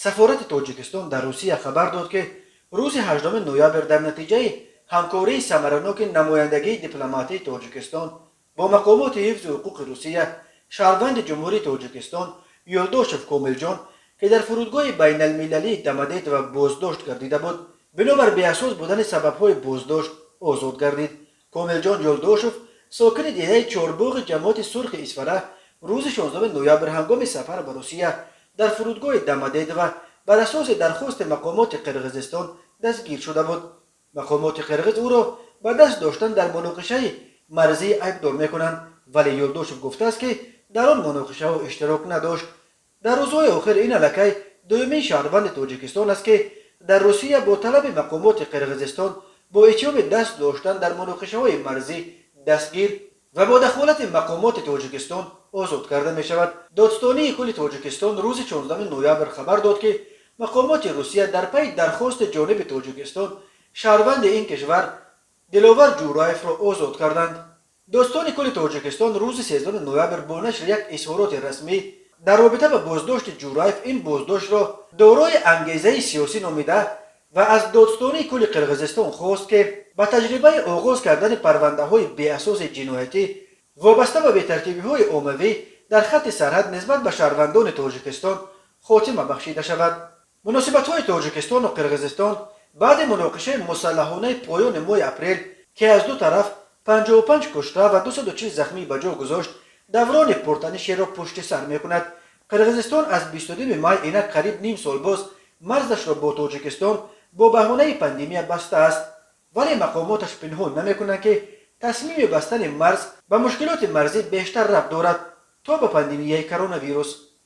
Сафорати Тоҷикистон дар Русия хабар дод, ки рӯзи 8 ноябр дар натиҷаи ҳамкории самараноки намояндагии дипломатии Тоҷикистон бо мақомоти ҳифзи ҳуқуқи Русия, шаҳрванди Ҷумҳурии Тоҷикистон Ёлдошев Комилҷон, ки дар фурудгоҳи байналмилалии Домодедово боздошт гардида буд, бинобар беасос будани сабабҳои боздошт озод гардид. Комилҷон Ёлдошев, сокини деҳаи Чорбоғи ҷамоати Сурхи Исфара, рӯзи 16 ноябр ҳангоми сафар ба Русия дар фурудгоҳи Домодедово бар асоси дархости мақомоти Қирғизистон дастгир шуда буд. Мақомоти қирғиз ӯро ба даст доштан дар муноқишаи марзӣ айбдор мекунанд, вале Ёлдошев гуфтааст, ки дар он муноқишаҳо иштирок надошт. Дар рӯзҳои охир ин аллакай дуюмин шаҳрванди Тоҷикистон аст, ки дар Русия бо талаби мақомоти Қирғизистон бо иттиҳоми даст доштан дар муноқишаҳои марзӣ дастгир ва бо дахолати мақомоти Тоҷикистон озод карда мешавад. Додстонии кулли Тоҷикистон рӯзи 16 ноябр хабар дод, ки мақомоти Русия дар пайи дархости ҷониби Тоҷикистон шаҳрванди ин кишвар Диловар Ҷураевро озод карданд. Додстони кулли Тоҷикистон рӯзи 13 ноябр бо нашри як изҳороти расмӣ дар робита ба боздошти Ҷураев ин боздоштро дорои ангезаи сиёсӣ номида ва аз Додстонии кулли Қирғизистон хост, ки ба таҷрибаи оғоз кардани парвандаҳои беасоси ҷиноятӣ вобаста ба бетартибиҳои оммавӣ дар хатти сарҳад нисбат ба шаҳрвандони Тоҷикистон хотима бахшида шавад. Муносибатҳои Тоҷикистону Қирғизистон баъди муноқишаи мусаллаҳонаи поёни моҳи апрел, ки аз ду тараф 55 кушта ва 240 захмӣ ба ҷо гузошт, даврони пуртанишеро пушти сар мекунад. Қирғизистон аз 22 май, инак қариб ним сол боз, марзашро бо Тоҷикистон бо баҳонаи пандемия бастааст, вале мақомоташ пинҳон намекунанд, ки тасмими бастани марз ба мушкилоти марзӣ бештар рабт дорад, то ба пандемияи коронавирус.